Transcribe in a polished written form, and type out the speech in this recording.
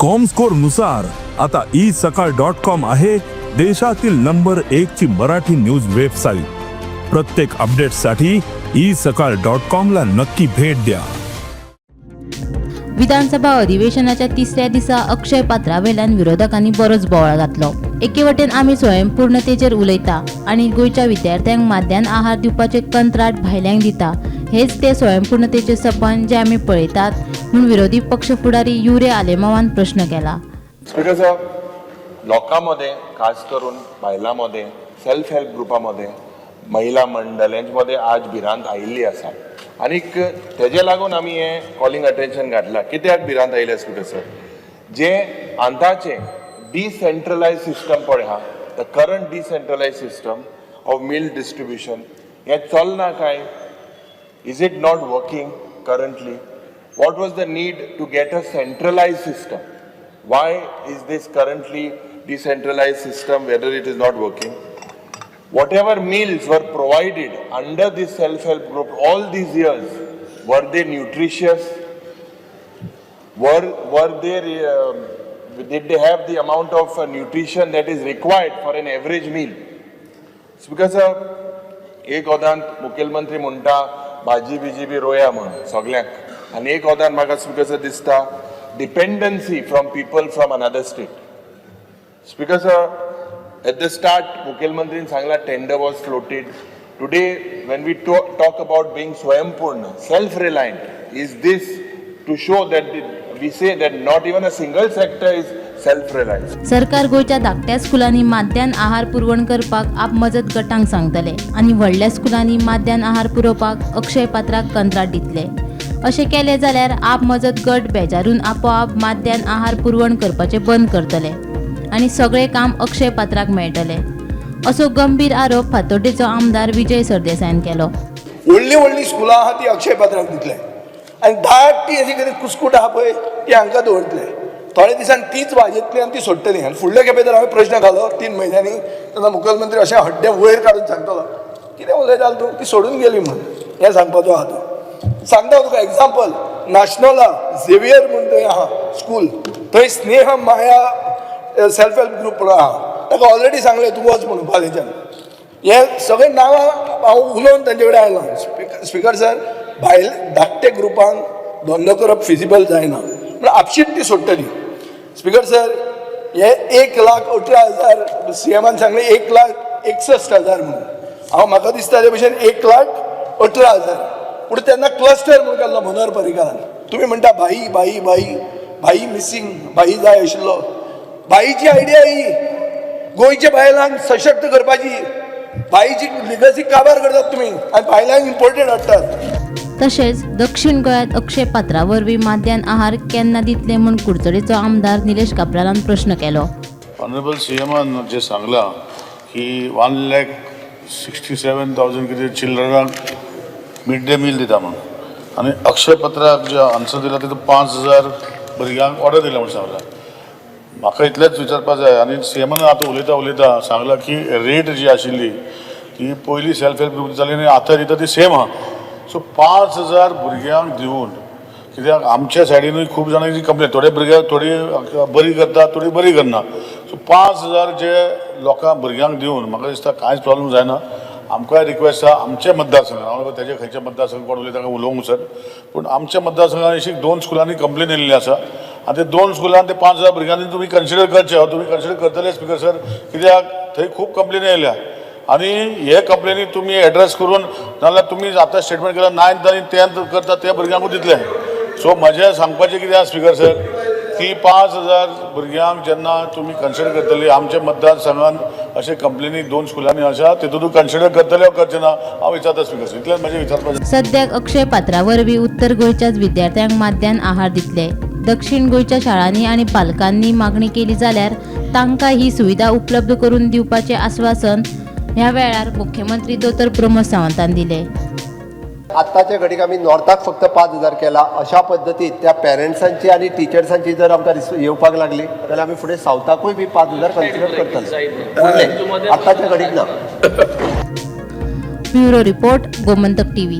Comscore नुसार आता E सकाळ डॉट कॉम आहे देशातील नंबर एक ची मराठी न्यूज वेबसाईट. प्रत्येक अपडेटसाठी ई सकाळ डॉट कॉम ला नक्की भेट द्या. विधानसभा अधिवेशनाच्या तिसऱ्या दिसा अक्षय पात्रा वेल्यान विरोधकांनी बरोच बोवाळ घातलो. एके वटेन आमी स्वयंपूर्णतेचेर उलयता आनी गोंयच्या विद्यार्थ्यांक माध्यान आहार दिवपाचें कंत्राट भायल्यांक दिता, हेच ते स्वयंपूर्णतेचे सपन जे आमी पळयतात म्हूण विरोधी पक्ष फुडारी युरी आलेमावान प्रश्न केला. स्पीकर साहेब, लोकां मदें, खास करून बायलां मदें, सेल्फ हेल्प ग्रुपा मदें, महिला मंडळ हेंचे मदें आज भिरांत आयिल्ली आसा आनीक तेजे लागून आमी हें कॉलिंग अटेन्शन घातलां. कित्याक भिरांत आयल्या, स्पीकर सर? जे आतांचें डिसेंट्रलायज सिस्टम पळय आहा, the current decentralize system of meal distribution, हें चलना काय? Is it not working currently? What was the need to get a centralized system? Why is this currently decentralized system, whether it is not working? Whatever meals were provided under this self-help group all these years, were they nutritious? Were they, did they have the amount of nutrition that is required for an average meal? It's because एक वदांत मुखेलमंत्री म्हणटा भाजी busy बी रोया म्हणून सगळ्यांक आनी एक वदान म्हाका स्पीकर दिसता dependency from people from another state. Speaker sir, at the start मुखेलमंत्रीन सांगला tender was floated. Today when we talk about being स्वयंपूर्ण, self reliant, is this to show that we say that not even a single sector is self reliant? सरकार गोंयच्या धाकट्या स्कुलांनी माध्यान आहार पुरवण करपाक आप मजत गटांक सांगतले आनी व्हडल्या स्कुलांनी माध्यान आहार पुरोवपाक अक्षय पात्राक कंत्राट दितले. अशें केलें जाल्यार आप मजत गट बेजारून आपोआप माध्यान आहार पुरवण करपाचें बंद करतले आनी सगळें काम अक्षय पात्राक मेळटलें, असो गंभीर आरोप फातोड्डेचो आमदार विजय सरदेसायान केलो. व्हडलीं व्हडलीं स्कुलां आहा ती अक्षय पात्राक दितले आनी धाकटी अशी कितें कुस्कूट आहा पळय ती हांकां दवरतले. थोड्या दिसान तीच वाजयतली आनी ती सोडटली. आनी फुडल्या खेपे जर हांवें प्रश्न घालो 3 म्हयन्यांनी, तेन्ना मुखेलमंत्री अशें हड्डें वयर काडून सांगतलो, कितें उलयतालो तूं, ती सोडून गेली म्हूण. हें सांगपाचो आहा तूं. सांगता तुका एग्जाम्पल, नाशनोला झेवियर म्हूण थंय आहा स्कूल, थंय स्नेह माया सेल्फ हेल्प ग्रूप म्हणून आहा. ताका ऑलरेडी सांगलें तूं वच म्हणून फाल्यांच्यान. हे सगळे नांवां हांव उलोवन तांचे कडेन आयला. स्पिकर सर, भायल धाकटे ग्रुपांक धंदो करप फिजिबल जायना म्हण आपशीच ती सोडटली. स्पिकर सर, हे 1,18,000, सीएमान सांगलें 1,61,000 म्हणून, हांव म्हाका दिसता ते भशेन 1,18,000. पूण तेन्ना क्लस्टर म्हणून काडलो मनोहर पर्रीकारान. तुमी म्हणटा भाई भाई भाई भाई मिसींग, भाई जाय आशिल्लो. भाईची आयडिया ही गोंयच्या बायलांक सशक्त करपाची. भाईची लिगसी काबार करतात तुमी आनी बायलांक इम्पोर्टेड हाडटात. तशेंच दक्षिण गोंयांत अक्षय पात्रा वरवीं माध्यान आहार केन्ना दितले म्हूण कुडचडेचो आमदार निलेश काब्रालान प्रश्न केलो. ऑनरेबल सी एमान जे सांगलां की 1,67,000 कितें चिल्ड्रनाक मिड डे मील दिता म्हणून आनी अक्षय पत्राक जे आन्सर दिला तितून 5,000 भुरग्यांक ऑर्डर दिल्या म्हणून सांगलां. म्हाका इतलेंच विचारपा जाय आनी सी एमान आतां उलयता उलयता सांगलां की रेट जी आशिल्ली ती पयलीं सेल्फ हेल्प ग्रूप जाली आनी आतां दिता ती सेम आहा. सो 5,000 भुरग्यांक दिवन कित्याक? आमच्या सायडीनूय खूब जाणांची कंप्लेन, थोडे भुरगे थोडी बरी करता, थोडी बरी करना. सो 5,000 जे लोकांक भुरग्यांक दिवन म्हाका दिसता कांयच प्रॉब्लम जायना. आमकांय रिक्वेस्ट आहा, आमच्या मतदारसंघात, हांव तेजे खंयच्या मतदारसंघ कोण उलयता ताका उलोवंक सर, पूण आमच्या मतदारसंघात अशी दोन स्कुलांनी कंप्लेन येयल्ली आसा आनी ते दोन स्कुलान ते 5,000 भुरग्यांनी तुमी कन्सिडर करचे. तुमी कन्सिडर करतले, स्पिकर सर? कित्याक थंय खूब कंप्लेनी येयल्या आनी हे कंप्लेनी तुमी एड्रेस करून, नाजाल्यार तुमी आतां स्टेटमेंट केला नायन्थ आनी टेंथ करता त्या भुरग्यांकूच दितले. सो म्हजें सांगपाचें कितें आसा, स्पिकर सर, की 5,000 भुरग्यांक जेन्ना तुमी कन्सिडर करतली, आमच्या मतदारसंघात अशे कंप्लेनी दोन स्कुलांनी आसा, तितून कन्सिडर करतले वो करचे ना, हांव विचारता स्पिकर सर. इतलेंच म्हजें विचारपाचें. सद्याक अक्षय पात्रा वरवीं उत्तर गोंयच्याच विद्यार्थ्यांक माध्यान आहार दितले. दक्षिण गोंयच्या शाळांनी आनी पालकांनी मागणी केली जाल्यार तांकां ही सुविधा उपलब्ध करून दिवपाचें आस्वासन ह्या वेळार मुख्यमंत्री दोतोर प्रमोद सावंतान दिलें. आत्ताच्या घडीक आमी नॉर्थाक फक्त 5,000 केला. अशा पद्दतीन त्या पेरंट्सांची आनी टिचर्सांची जर आमकां येवपाक लागली जाल्यार आमी फुडें सावथाकूय बी 5,000 कन्सिडर करतले. फुडले आत्ताच्या घडीक ना. Bureau report, Gomantak TV.